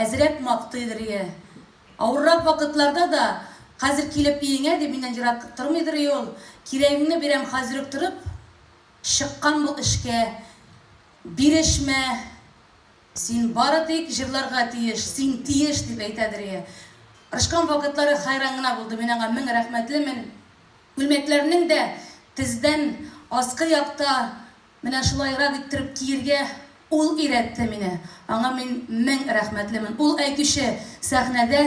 Әзрәк мактыйдыр ие. Авыррак вакытларда да, хәзер килеп өеңә дип, миннән ерак тормыйдыр ие ул. Кирәгеңне бирәм хәзер үк торып, чыккан бул эшкә, бирешмә, син бары тик җырларга тиеш, син тиеш, дип әйтәдер ие. Орышкан вакытлары хәйран гына булды, мин аңа мең рәхмәтлемен. Күлмәкләрнең дә тездән аскы якта менә шулайрак иттереп киергә ул өйрәтте мине. Аңа мин мең рәхмәтлемен. Ул әйтүче, сәхнәдә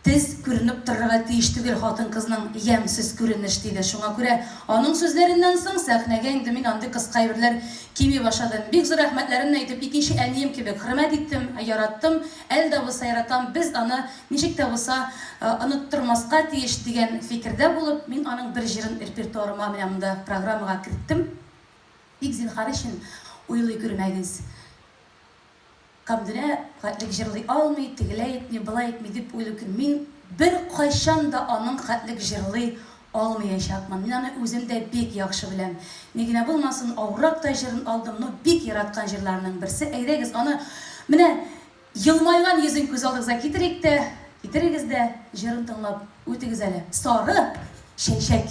тез күренеп торырга тиеш түгел хатын-кызның ямьсез күренеш, диде. Шуңа күрә аның сүзләреннән соң сәхнәгә инде мин андый кыска әйберләр кими башладым. Бик зур рәхмәтләремне әйтеп, икенче әнием кебек хөрмәт иттем, яраттым, әле дә булса яратам. Без аны Ничек тә булса оныттырмаска тиеш дигән фикердә булып, мин аның бер җырын репертуарыма, менә монда программага керттем. Тик зинһар өчен уйлый күрмәгез. Камдинә хәтлек җырлый алмый, тегеләй итми, болай итми дип уйлый күр. Мин беркайчан да аның хәтлек җырлый алмыячакмын. Мин аны үзем дә бик яхшы беләм. Ни генә булмасын, авыррак та җырын алдым, но бик яраткан җырларының берсе. Әйдәгез, аны менә Елмайган йөзен күз алдыгызга китерик тә, китерегез дә, җырын тыңлап үтегез әле. Сары чәчәк.